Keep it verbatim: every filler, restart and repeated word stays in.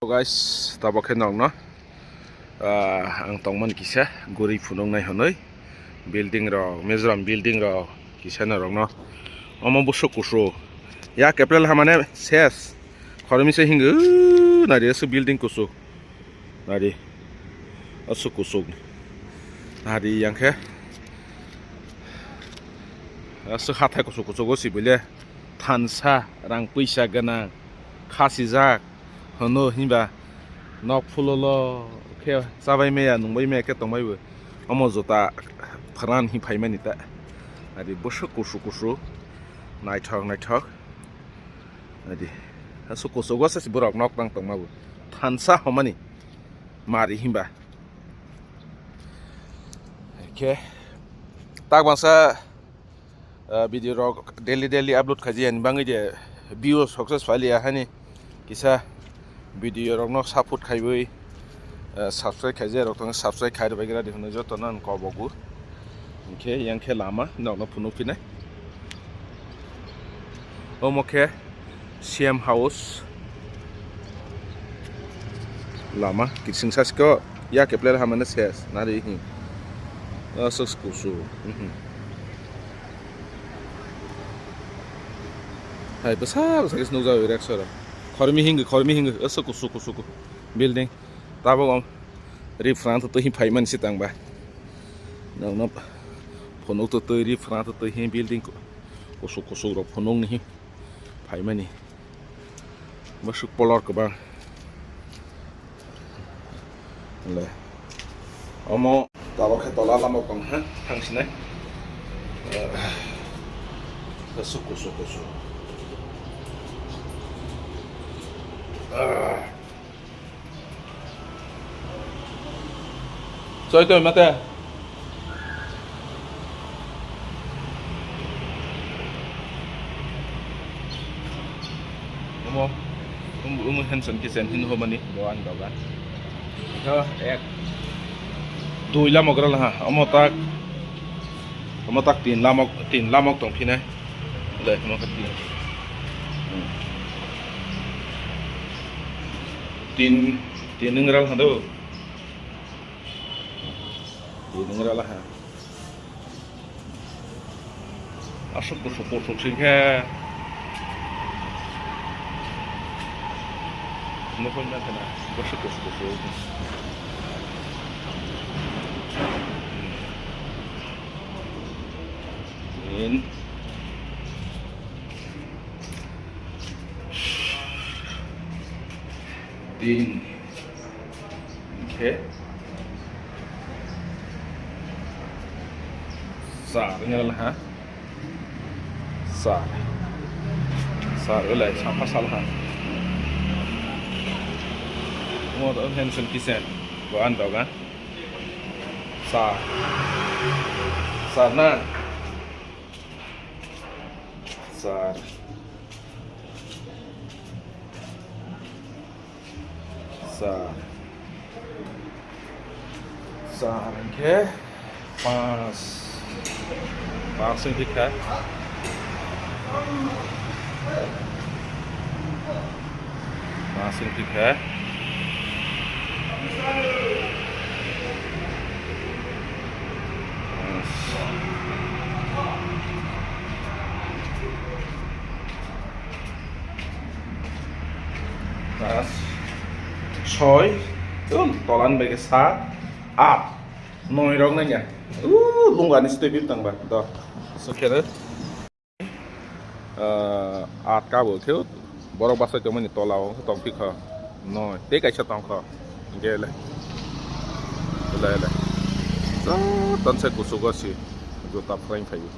Guys, tabok khe nokno, ah, ang tongmani kisa guri phunuknai hwnwi building rok, Mizoram building rok kisa norokno omo busuk kusu ya April hamane ses khormi se hingo nari aswk building kusu nari aswk kusu nari yang khe aswk hathai kusu kusu go si bile thansa rang puisa gwnang khasijak. Hwno hinba nok phulolo khe chabai maya nungbai maya khe tongbai bo. Omo jota pharan hi phaimani ta. Adi bwswk kusu kusu naithok naithok. Adi aswk kusu go se borok nok tang tongma bo. Thansa homani mari hinba. Khe tak bangsa ah, video rok daily daily upload khaji ani bangwi je view success phailiya hani kisa video rok no support khaiwi, ah, subscribe khaji rok tong subscribe khai rwbai gra di hwnwi joto no ang kobogo. Hinkhe yang khe lama nokno phunuk phinai. Omo khe C M House. Lama kirsing sasko ya keplel hamane ses nari hi. Aswk kusu. Mhm. Hai bwsa bwsa khe nukjago rek sora. Khormi hingi khormi hingi aswk kusu kusu ku building. Tabok om rifrang to twi phaimani sitang ba. Nokno phunuk to twi rifrang to twi hi building kusu kusu rok phunuk ni hi. Phaimani. Bwswk polor kwbang. Le. Omo tabok khe tola lama tong ha, thangsinai. Suku, suku, suku. Choi toi mate. Omo, omo, omo Henson Kitchen hin homani bo ang doga. Ito ek dui lamok ral ha. Omo tak, omo tak tin lamok, tin lamok tong phine. Le, omo tak tin. Hmm. Tin, tin nung ral ha do. Di nung rala ha. Aswk kusuk kusuk sing khe. Nukho na khana. Aswk kusuk kusuk. Din. Din. Oke. Sar ngal ha. Sar. Sar ulai sapa sal ha. Mo to Henson Kitchen. Bo an doga. Sar. Sar na. Sar. Sa, sa hwnkhe panch, panch wngkha. Panch wngkha. Panch. Pas, soi, um, tolan bege sat, at, noi rok nanya. Uh, lungani sitoi bip tang ba, do. Sokere. Ah, at kabo khe, borok basai tongmani tola o tong phi kho. Noi, tei kaisa tong kho. Gele. Gele, gele. Sa, ton se kusugo si. Juta phrang phaio.